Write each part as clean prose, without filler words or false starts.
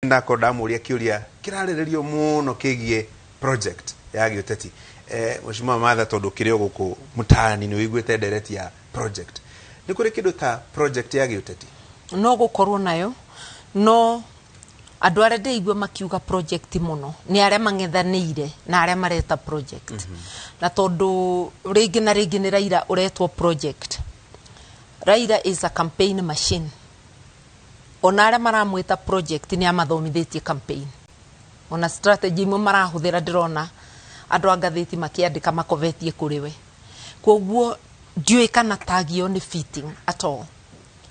Ndakorwo ndamũria kĩũria kĩrarĩrĩrio mũno kĩgiĩ project ya gĩũteti, Mheshimiwa Martha, tondũ kĩrĩ o gũkũ mũtaani nĩ ũiguĩte ndereti ya project, nĩ kũrĩ kĩndũ ta project ya gĩũteti? No gũkorwo nayo, no andũ arĩa ndĩigua makiuga project mũno nĩ arĩa mang'ethanĩire na arĩa mareta project. Na tondũ rĩngĩ na rĩngĩ nĩ Raila ũretwo project, Raila is a campaign machine. Ona arĩa maramwĩta project nĩ amathomithĩtie campaign, ona strategy imwe marahũthĩra ndĩrona andũ a ngathĩti makĩandĩka makobetie kũrĩ we. Koguo ndiũĩ kana tag ĩyo nĩ fitting at all,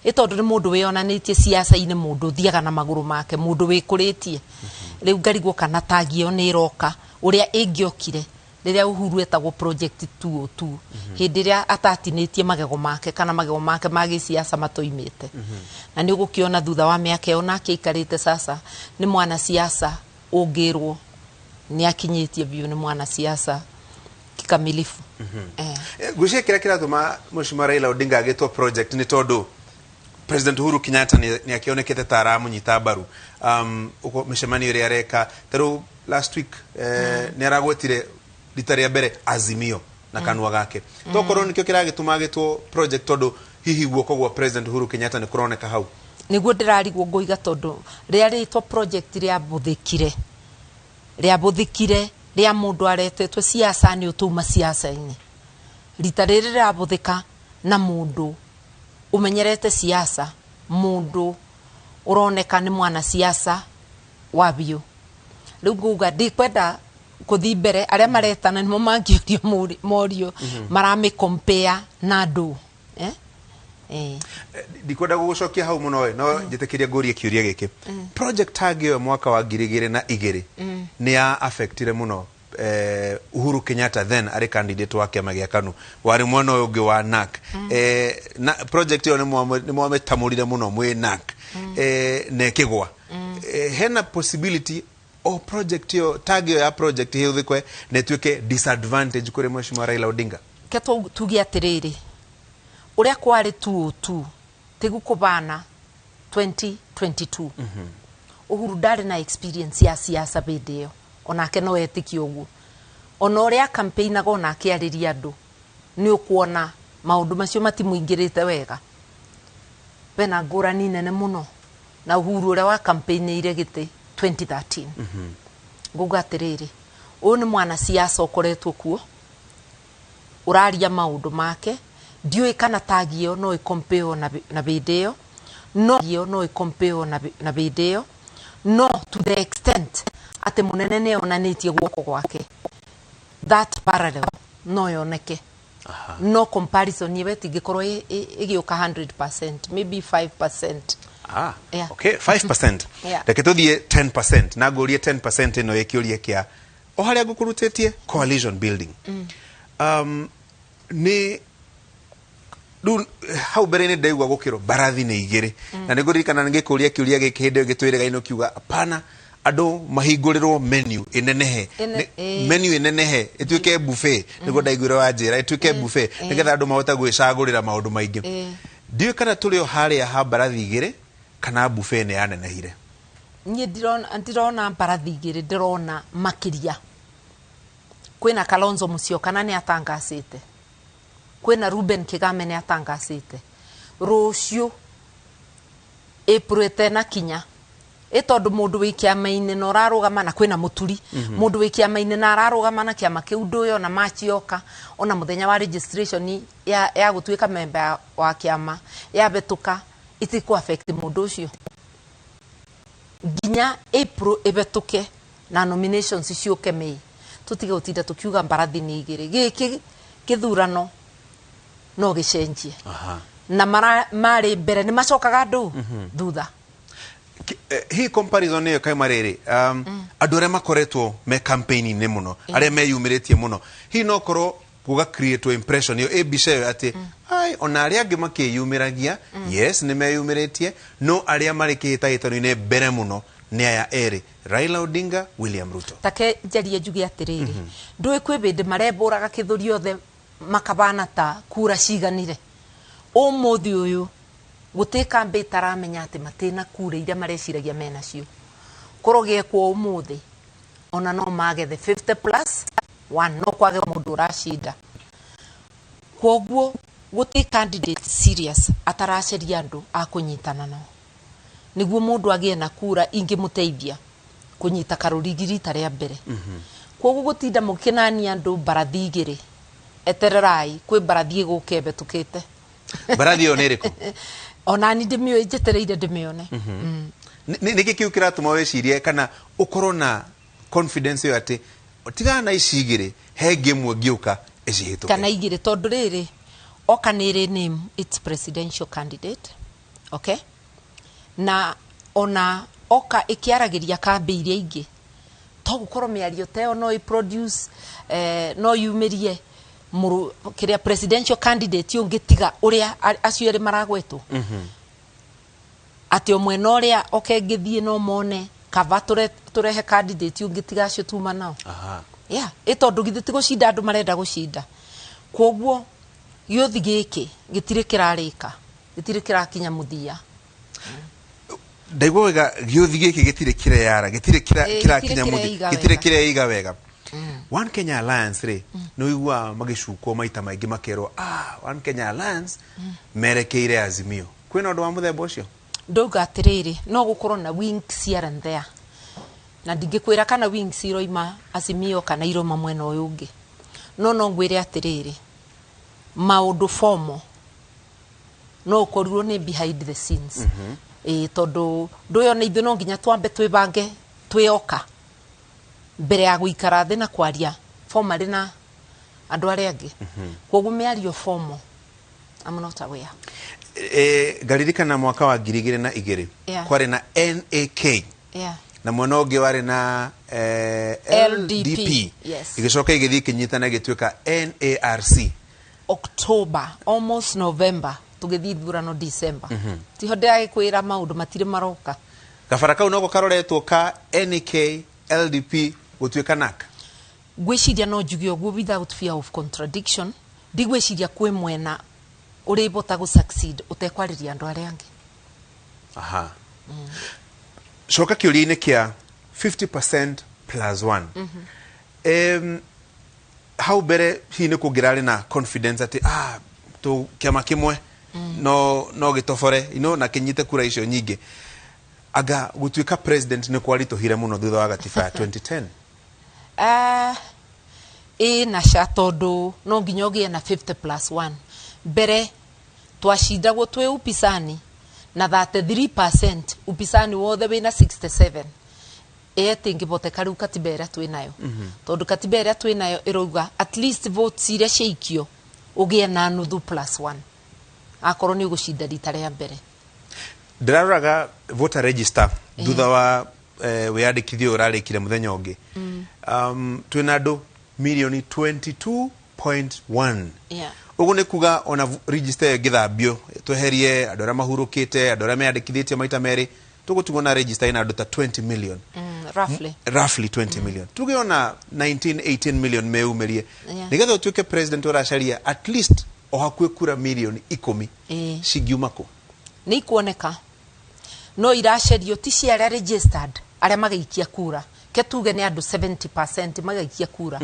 ĩ tondũ nĩ mũndũ wĩyonanĩtie ciaca-inĩ, mũndũ ũthiaga na magũrũ make, mũndũ wĩkũrĩtie. Rĩu ngarigwo kana tag ĩyo nĩ ĩroka ũrĩa ĩngĩokire rĩrĩa Uhuru etagwo project 202, hĩndĩ ĩrĩa atatinĩtie magego make kana magego make ma gĩciaca matoimĩte. Na nĩ ũgũkĩona thutha wa mĩaka ĩyo nake aikarĩte, sasa nĩ mwanasiasa ũngĩrwo nĩ akinyĩtie biũ, nĩ mwanasiasa kikamilifu. Ngwĩciria kĩrĩa kĩratũma Mheshimiwa Raila Odinga agĩtwo project nĩ tondũ President Uhuru Kenyatta nĩ akĩonekete ta aramũnyita mbaru mĩcemanio ĩrĩa areka. Ta rĩu last week nĩ aragwetire rita rĩa mbere Azimio na kanua gake. Tokorwo nĩkĩo kĩragĩtũma agĩtwo project, tondũ hihi guoko gwa President Uhuru Kenyatta nĩ kũroneka hau. Nĩguo ndĩrarigwo ngũiga, tondũ rĩa rĩtwa project rĩabũthĩkire rĩabũthĩkire rĩa mũndũ aretetwo siasa nĩ ũtũma siasa-inĩ. Rita rĩrĩ rĩrabũthĩka na mũndũ ũmenyerete siasa, mũndũ ũroneka nĩ mwana siasa wa biũ. Rĩu nguga ndikwenda kũthi mbere, arĩa maretana nĩmo mangĩũrio morio maramĩ compare na andũ, eh? Eh. Ndikwenda gũgũcokia hau mũno ĩ, no njĩtĩkĩrie ngũrie kĩũria gĩkĩ. Project tag ĩyo mwaka wa 2002 nĩ ya affectire mũno Uhuru Kenyatta, then arĩ candidate wa kĩama gĩa KANU, warĩ mwena ũyũ ũngĩ wa NARC. Na project ĩyo nĩ mwamĩtamũrire mũno mwĩ NARC, na ĩkĩgwa. Hena possibility o project ĩyo, tag ĩyo ya project ĩhũthĩkwe na ĩtuĩke disadvantage kũrĩ Mheshimiwa Raila Odinga? Ke tuge atĩrĩrĩ, ũrĩa kwarĩ 202 tigu kũbana 2022, Uhuru ndarĩ na experience ya siasa hĩndĩ ĩyo, onake no etĩkie ũguo. Ona ũrĩa campaignaga, ona akĩarĩria andũ, nĩ ũkuona maũndũ macio matimũingĩrĩte wega. Bena ngũrani nene mũno na Uhuru ũrĩa wa campaignĩire gĩtĩ 2013. Nguga atĩrĩrĩ, ũyũ nĩ mwana siasa ũkoretwo kuo ũraria maũndũ make. Ndiũĩ kana tag ĩyo no ĩcompare na hĩndĩ ĩyo, no ĩyo no ĩcompare na hĩndĩ ĩyo, no to the extent atĩ mũnene nĩ onanĩtie guoko gwake, that parallel no yoneke, no comparison ĩyo ĩtingĩkorwo ĩgĩũka 100%, maybe 5%. Yeah. Okay, 5%. Reke tũthiĩ 10% na ngũrie 10% ĩno ĩkĩũria kĩa o harĩa ngũkũrutĩtie coalition building. Nĩ rĩu hau mbere-inĩ ndaigua gũkĩrwo mbarathi nĩ igĩrĩ, na nĩ ngũririkana ngĩkũria kĩũria gĩkĩ hĩndĩ ĩyo gĩtwĩrĩga-inĩ, ũkiuga apana, andũ mahingũrĩrwo menu ĩnenehe. Menu ĩnenehe ĩtuĩke buffet, nĩguo ndaiguire wanjĩra ĩtuĩke buffet nĩgetha andũ mahote gwĩcagũrĩra maũndũ maingĩ. Ndiũĩ kana tũrĩ o harĩa ha mbarathi igĩrĩ kana buffet nĩ yanenehire. Niĩ ndirona mbarathi igĩrĩ, ndĩrona makĩria kwĩna Kalonzo Musyoka na nĩ atangacĩte, kwĩna Ruben Kigame nĩ atangacĩte. Rũciũ April ĩtenakinya ĩ, tondũ mũndũ wĩ kĩama-inĩ na ũrarũgama na kwĩna mũturi, mũndũ wĩ kĩama-inĩ na ararũgama na kĩama kĩu ndũĩ ona macioka, ona mũthenya wa registration ya gũtuĩka member wa kĩama yabetũka, itikũ affect mũndũ ũcio nginya April ĩbetũke na nominations ciũke May. Tũtige gũtinda tũkiuga mbarathi nĩ igĩrĩ. Gĩkĩ gĩthurano no gĩcenjie. Na marĩ mbere nĩ macokaga andũ thutha. Hi comparison ĩyo kaima rĩrĩ, andũ arĩa makoretwo me campaign-inĩ mũno, arĩa meyumĩrĩtie mũno, hihi no korwo gũga create impression ĩyo ĩ mbica ĩyo atĩ ai ona arĩa angĩ makĩyumĩragia, yes, nĩ meyumĩrĩtie, no arĩa marĩ kĩhĩtahĩtano-inĩ mbere mũno nĩ aya erĩ, Raila Odinga, William Ruto? Take njarie njuge atĩrĩrĩ, ndũĩ kwĩ hĩndĩ marebũraga kĩthũri othe makabana ta kura ciganire. Ũmũthĩ ũyũ gũtĩ kambĩ itaramenya atĩ matina kura iria mareciragia menacio. Korwo gĩekwo ũmũthĩ, ona no magethe 50 plus 1, no kwage mũndũ ũracinda. Kwoguo gũtirĩ candidate serious ataracaria andũ a kũnyitana nao nĩguo mũndũ agĩe na kura ingĩmũteithia kũnyita karũrigi rita rĩa mbere. Kwoguo gũtinda mũkĩnania andũ mbarathi igĩrĩ, etererai, kwĩ mbarathi ĩgũka ĩhetũkĩte. Mbarathi ĩyo nĩ ĩrĩkũ? Onani ndĩmĩũĩ, njetereire ndĩmĩone. Nĩkĩ kĩu kĩratũma wĩcirie kana ũkorwo na confidence ĩyo atĩ tigana na ici igĩrĩ, he ĩngĩ ĩmwe ĩngĩũka ĩcihĩtũke? Kana igĩrĩ, tondũ rĩrĩ oka nĩ ĩrĩ name its presidential candidate, okay, na ona oka ĩkĩaragĩria kambĩ iria ingĩ, to gũkorwo mĩario ta ĩyo no ĩproduce, no yumĩrie mũrũ kĩrĩa presidential candidate ũngĩ tiga ũrĩa acio erĩ maragwetwo, atĩ o mwena ũrĩa oke ngĩthiĩ no mone kaba tũrehe candidate ũngĩ tiga acio tuma nao. Yeah, ĩ tondũ githĩ ti gũcinda andũ marenda gũcinda? Kwoguo gĩũthi gĩkĩ gĩtirĩ kĩrarĩka, gĩtirĩ kĩrakinya mũthia. Ndaigua wega, gĩũthi gĩkĩ gĩtirĩ kĩreyara, gĩtirĩ Ĩ, kĩrakinya gĩtirĩ mũthia, kĩreiga gĩtirĩ wega. kĩreiga wega. One Kenya Alliance rĩ, nĩ ũiguaga magĩcukwo maita maingĩ makerwo, One Kenya Alliance merekeire Azimio. Kwĩna ũndũ wa mũthemba ũcio? Ndauga atĩrĩrĩ, no gũkorwo na wings here and there, na ndingĩkwĩra kana wings iroima Azimio kana iroima mwena ũyũ ũngĩ, no ngwĩre atĩrĩrĩ, maũndũ formal no ũkorirwo nĩ behind the scenes. Ĩ tondũ ndũyũ ona ithuĩ no nginya twambe twĩbange twĩoka mbere ya gũikara thĩ na kwaria formally na andũ arĩa angĩ. Kwoguo mĩario formal, I'm not aware. Ngaririkana mwaka wa 2002 kwarĩ na NAK na mwena ũngĩ warĩ na LDP. LDP. Yes. Igĩcoka igĩthiĩ ikĩnyitana igĩtuĩka NARC. October, almost November, tũgĩthiĩ ithurano December. Tiho ndĩragĩkwĩra maũndũ matirĩ maroka. Gabara kau noko karoretwo ka NAK LDP gũtuĩka NAK? Ngwĩciria no njuge ũguo without fear of contradiction. Ndigwĩciria kwĩ mwena ũrĩbota gũ succeed ũtekwarĩria andũ arĩa angĩ. Aha. Coka kĩũria-inĩ kĩa 50% plus 1. Hau mbere hihi nĩ kũngĩrarĩ na confidence atĩ tu kĩama kĩmwe no gĩtobore na kĩnyite kura icio nyingĩ, anga gũtuĩka president nĩ kwaritũhire mũno thutha wa gatiba ya 2010? Ĩ na ca, tondũ no nginya ũgĩe na 50 plus 1. Mbere twacindagwo twĩ upisani na 33%, upisani wothe wĩna 67. Ĩ ĩtingĩhoteka rĩu katiba ĩrĩa twĩ nayo, tondũ katiba ĩrĩa twĩ nayo ĩrauga at least votes iria ciaikio ũgĩe na nuthu plus 1 akorwo nĩ ũgũcinda rita rĩa mbere. Ndĩraroraga voter register thutha wa wĩyandĩkithia ũyũ ũrarĩkire mũthenya ũngĩ. Twĩna andũ milioni 22.1. Ũguo nĩ kuga ona register ĩyo ĩngĩthambio, tweherie andũ arĩa mahurũkĩte, andũ arĩa meyandĩkithĩtie maita merĩ, tũgũtigwo na register ĩna andũ ta 20 million. Roughly. Roughly 20 million. Tuge ona 19 18 million meyumĩrie, nĩgetha ũtuĩke president ũracaria at least o hakuhĩ kura milioni 10. Cingiuma kũ? Nĩ ikuoneka, no iracario ti cia arĩa registered, arĩa magaikia kura, ke tuge nĩ andũ 70% magaikia kura,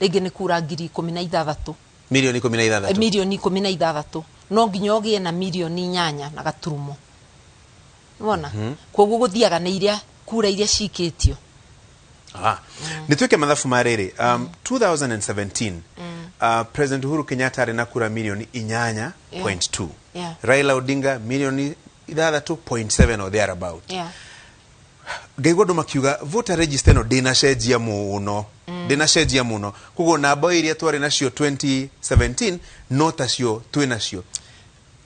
rĩngĩ nĩ kura 16,000. Milioni 16. Milioni 16, no nginya ũgĩe na milioni 8 na gaturumo. Wona? Koguo gũthiaga nĩ iria kura iria cikĩtio. Nĩ twĩke mathabu ma rĩrĩ. 2017, President Uhuru Kenyatta arĩ na kura milioni 8.2. Raila Odinga milioni 6.7 or thereabout. Ngaigua andũ makiuga voter register ĩno ndĩnacenjia mũno, ndĩnacenjia mũno, koguo namba iria twarĩ nacio 2017 no tacio twĩ nacio.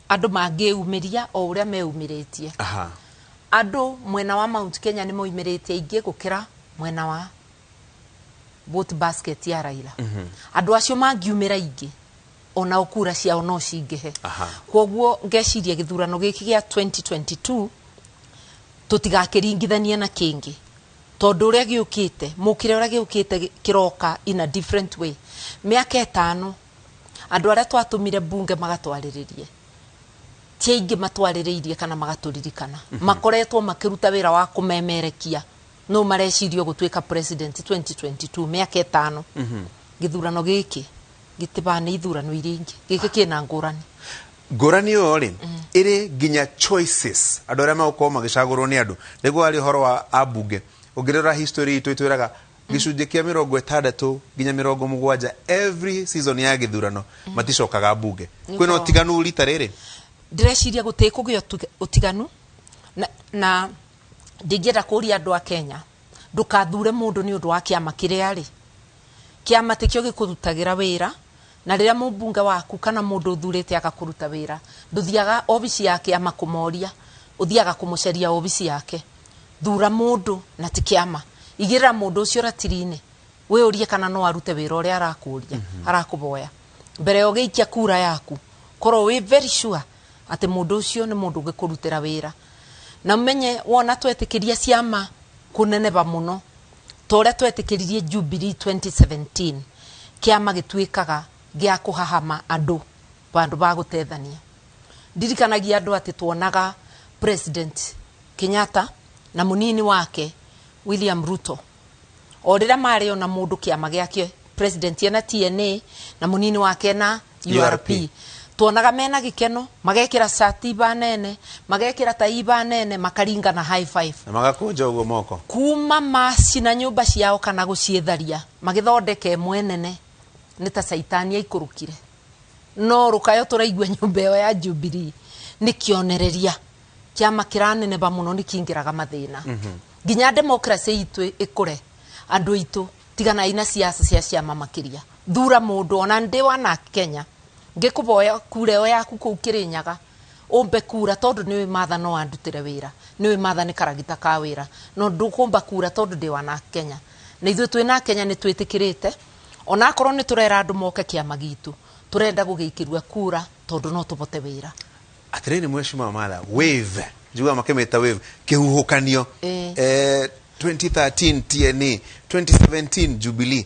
Andũ mangĩumĩria o ũrĩa meumĩrĩtie. Andũ mwena wa Mount Kenya nĩ moimĩrĩte aingĩ gũkĩra mwena wa vote basket ya Raila. Andũ acio mangiumĩra aingĩ, onao kura ciao no cingĩhe. Koguo ngeciria gĩthurano gĩkĩ gĩa 2022 tũtigakĩringithanie na kĩngĩ, tondũ ũrĩa gĩũkĩte, mũkĩre ũrĩa gĩũkĩte kĩroka in a different way. Mĩaka 5 andũ arĩa twatũmire bunge magatwarĩrĩrie ti aingĩ matwarĩrĩirie kana magatũririkana. Makoretwo makĩruta wĩra wa kũmemerekia. No marecirio gũtuĩka president 2022, mĩaka 5. Gĩthurano gĩkĩ gĩtibana ithurano iria ingĩ, gĩkĩ kĩna ngũrani. Ngũrani ĩyo rĩ, ĩrĩ nginya choices, andũ arĩa megũkorwo magĩcagũrwo nĩ andũ nĩguo arĩ ũhoro wa ambunge. Ũngĩrora history itũ, ĩtwĩraga gĩcunjĩ kĩa 60 nginya 70 every season ya gĩthurano maticokaga mbunge. Kwĩna ũtiganu rita rĩrĩ? Ndĩreciria gũtikũgĩa ũtiganu na ndingĩenda kũria andũ a Kenya, ndũkathure mũndũ nĩ ũndũ wa kĩama kĩrĩa arĩ. Kĩama tikĩo gĩkũrutagĩra wĩra, na rĩrĩa mũmbunge waku kana mũndũ ũthurĩte agakũruta wĩra, ndũthiaga obici ya kĩama kũmoria, ũthiaga kũmũcaria obici yake. Thura mũndũ na ti kĩama. Igĩrĩra mũndũ ũcio ratiri-inĩ, wĩũrie kana no arute wĩra ũrĩa arakũria, arakũboya. Mbere ya ũgĩikia kura yaku, korwo wĩ very sure atĩ mũndũ ũcio nĩ mũndũ ũngĩkũrutĩra wĩra. Na ũmenye wona twetĩkĩria ciama kũneneba mũno ta ũrĩa twetĩkĩririe Jubilee 2017, kĩama gĩtuĩkaga gĩa kũhahama andũ vandũ ba gũtethania. Ndirikanagia andũ atĩ tuonaga President Kenyatta na mũnini wake William Ruto, o rĩrĩa marĩ ona mũndũ kĩama gĩake, president ena TNA na mũnini wake na URP, URP. Tuonaga mena gĩkeno, magekĩra cati banene, magekĩra tai banene, makaringa na high five. Na magakũnja ũguo moko. Kuma macina nyũmba ciao kana gũciĩtharia, magĩthondeka ĩmwe nene, nĩ ta caitani aikũrũkire. No rũkayo tũraigua nyũmba ĩyo ya Jubilee nĩ kĩonereria kĩama kĩraneneba mũno nĩ kĩingĩraga mathĩna. Nginya democracy itũ ĩkũre, andũ aitũ, tiganai na siasa cia ciama makĩria. Thura mũndũ. Ona ndĩ wana Kenya, ngĩkũboya kura ĩyo yaku kũu Kĩrĩnyaga, ũmbe kura tondũ nĩũĩ Martha no andutĩre wĩra, nĩũĩ Martha nĩ karagita ka wĩra, no ndũkũmba kura tondũ ndĩ wana Kenya. Na ithuĩ twĩna Kenya nĩ twĩtĩkĩrĩte, onakorwo nĩ tũrera andũ moke kĩama gitũ, tũrenda gũgĩikĩrua kura tondũ no tũbote wĩra. Atĩrĩrĩ, mheshimiwa Martha, wave njiguaga makĩmĩta wave, kĩhuhũkanio. 2013 TNA, 2017 Jubilee.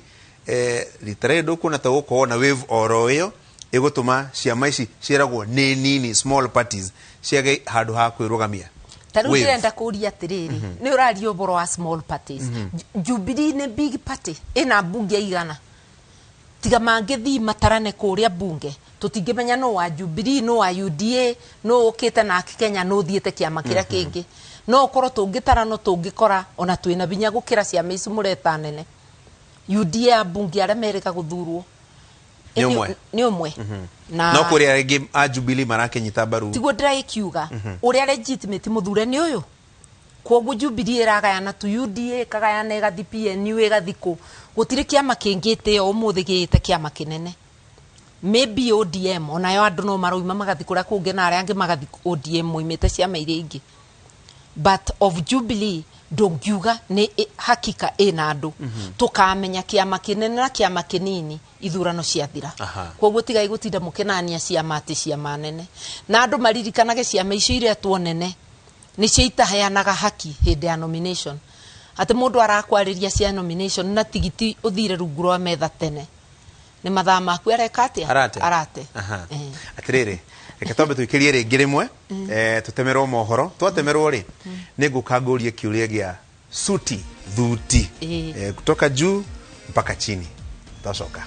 Rita rĩrĩ ndũkuona ta gũkorwo na wave oro ĩyo ĩgũtũma ciama ici ciĩragwo nĩ nini, small parties, ciage handũ ha kwĩrũgamia? Ta rĩu Wave. ndĩrenda kũria atĩrĩrĩ, nĩ ũraria ũhoro wa small parties. Jubilee nĩ big party, ĩna mbunge igana. Tiga mangĩthii matarane kũrĩa bunge, tũtingĩmenya nũ wa Jubilee, nũ wa UDA, nũ ũkĩte nake Kenya, nũ ũthiĩte kĩama kĩrĩa kĩngĩ. No ũkorwo tũngĩtara, no tũngĩkora ona twĩna binya gũkĩra ciama ici mũreta nene. UDA, ambunge arĩa merĩga gũthurwo Nĩ ũmwe. Nĩ ũmwe na No kũrĩ arĩa a Jubilee marakĩnyita mbaru. Tiguo ndĩrakiuga, ũrĩa legitimate mũthure nĩ ũyũ. Kwoguo Jubilee ĩragayana tu, UDA ĩkagayana, ĩgathi PNU, ĩgathi kũ. Gũtirĩ kĩama kĩngĩ ĩtĩo ũmũthĩ gĩĩte kĩama kĩnene. Maybe ODM, onayo andũ no maroima magathi kũrĩa kũngĩ, na arĩa angĩ magathi ODM moimĩte ciama iria ingĩ. But of Jubilee ndũngiuga nĩ hakika ĩna andũ. Tũkamenya kĩama kĩnene na kĩama kĩnini ithurano ciathira. Koguo tigai gũtinda mũkĩnania ciama atĩ ciama nene, na andũ maririkanage ciama icio iretwo nene nĩcio itaheanaga haki hĩndĩ ya nomination, atĩ mũndũ arakwarĩria cia nomination na tigiti ũthire rungu rwa metha tene, nĩ mathaa maku areka atĩa? Arate. Arate. Atĩrĩrĩ, reke twambe tũikĩrie rĩngĩ rĩmwe, tũtemerwo mohoro. Twatemerwo rĩ, nĩ ngũka ngũrie kĩũria gĩa suti thuti, kutoka juu mpaka chini. Twacoka.